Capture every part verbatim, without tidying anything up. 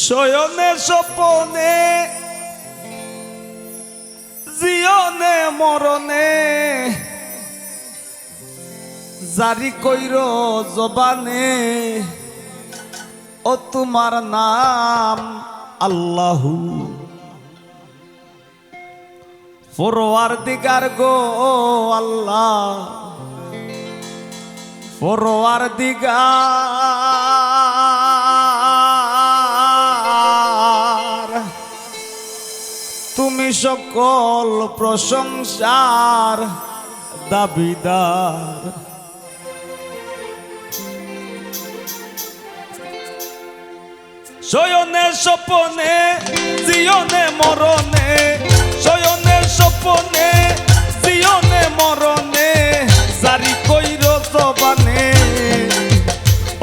শয়নে স্বপনে, জীবনে মরণে, জারি কইরো জবানে, ও তুমার নাম আল্লাহু। পরওয়ারদিগার গো আল্লাহ, পরওয়ারদিগার, তুমি সকল প্রশংসার দাবিদার। শয়নে স্বপনে, জীবনে মরণে, শয়নে স্বপনে, জীবনে মরণে, জারি কইরো জবানে,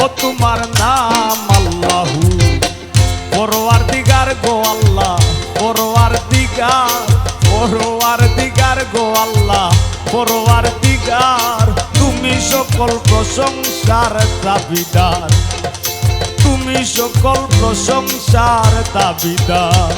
ও তুমার নাম আল্লাহু। পরওয়ারদিগার গো আল্লাহ, পরওয়ারদিগার, পরওয়ারদিগার গো আল্লাহ, পরওয়ারদিগার, তুমি সকল প্রশংসার দাবিদার। তুমি সকল প্রশংসার দাবিদার।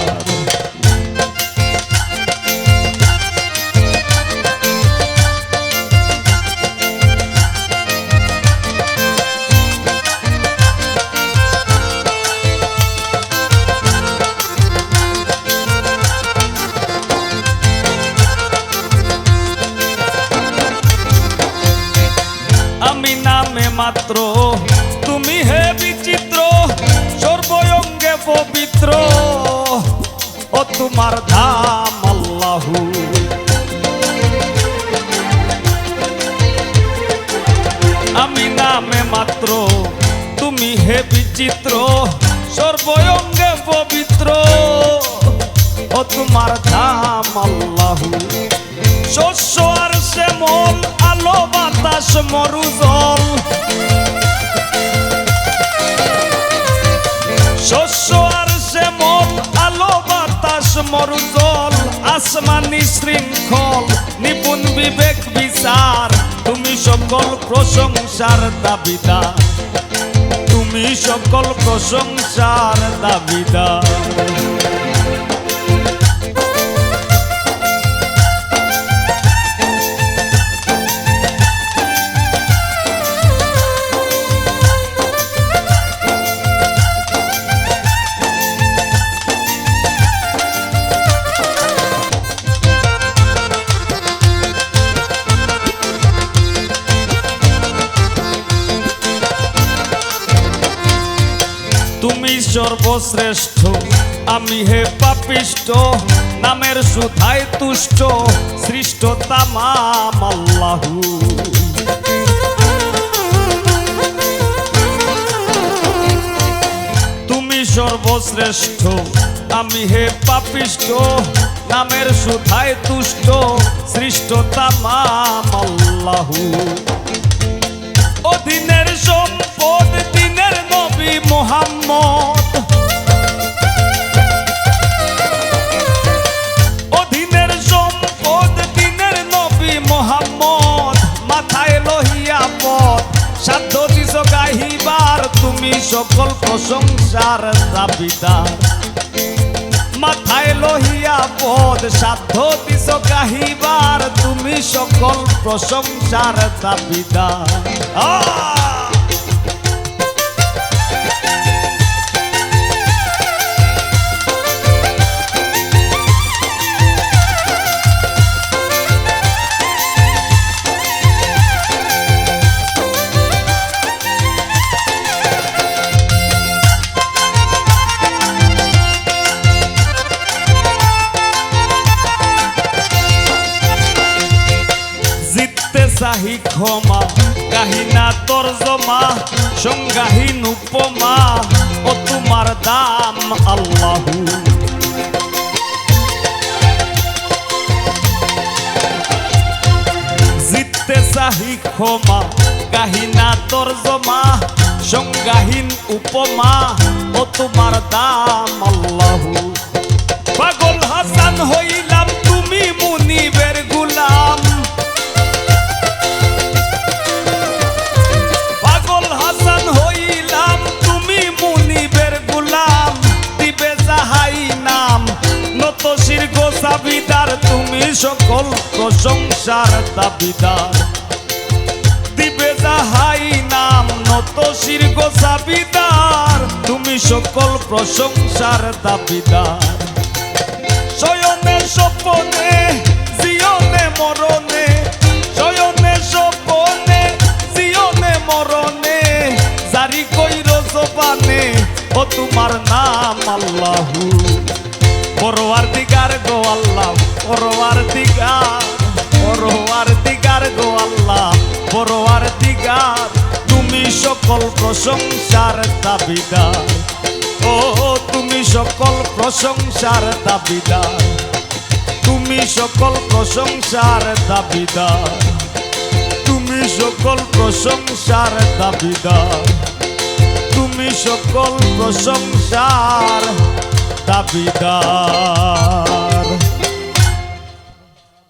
আমি নামে মাত্র, তুমি হে বিচিত্র, সর্বঙ্গে পবিত্র, ও তুমার ধাম আল্লাহু। আমি নামে মাত্র, তুমি হে বিচিত্র, সর্বঙ্গে পবিত্র, ও তুমার ধাম আল্লাহু। শস্য আর শ্যামল, আলো বাতাস মরু জল। শস্য আর শ্যামল, আলো বাতাস মরু জল, আসমানি শৃঙ্খল, নিপুণ বিবেক বিচার, তুমি সকল প্রশংসার দাবিদার। তুমি সকল প্রশংসার দাবিদার। তুমি সর্বশ্রেষ্ঠ, আমি হে পাপিষ্ঠ, নামের সুধায় তুষ্ট, সৃষ্ট তামাম আল্লাহু। তুমি সর্বশ্রেষ্ঠ, আমি হে পাপিষ্ঠ, নামের সুধায় তুষ্ট, সৃষ্ট তামাম আল্লাহু। ও দিনের সম্পদ, দিনের নবী মোহাম্মদ। ও দিনের সম্পদ, দিনের নবী মোহাম্মদ। মাথায় লহিয়া পদ, সাধ্য দিছ গাহিবার, তুমি সকল প্রশংসার দাবিদার। মাথায় লহিয়া পদ, সাধ্য দিছ গাহিবার, তুমি সকল প্রশংসার দাবিদার। আহ! জিততে চাহি ক্ষমা, গাহি না তর্জমা, সংজ্ঞাহীন উপমা, ও তুমার দাম আল্লাহু। জিততে চাহি ক্ষমা, গাহি না তর্জমা, সংজ্ঞাহীন উপমা, ও তুমার দাম আল্লাহু। পাগল হাসান হইলাম, তুমি মুনিবের গুলাম। পাগল হাসান হইলাম, তুমি মুনিবের গুলাম। প্রশংসার দাবিদার। দিবে যাহাই নাম নত শির গো চাবিদার, তুমি সকল প্রশংসার দাবিদার। শয়নে স্বপনে, জিয়নে মরণে, শয়নে স্বপনে, জিয়নে মরণে, জারি কইরো জবানে, ও তোমার নাম আল্লাহু। পরওয়ারদিগার গো আল্লাহ, পরওয়ারদিগার, পরওয়ারদিগার গো আল্লাহ, পরওয়ারদিগার, তুমি সকল প্রশংসার দাবিদার। ও, তুমি সকল প্রশংসার দাবিদার, তুমি সকল প্রশংসার দাবিদার, তুমি সকল প্রশংসার দাবিদার, তুমি সকল প্রশংসার দাবিদার।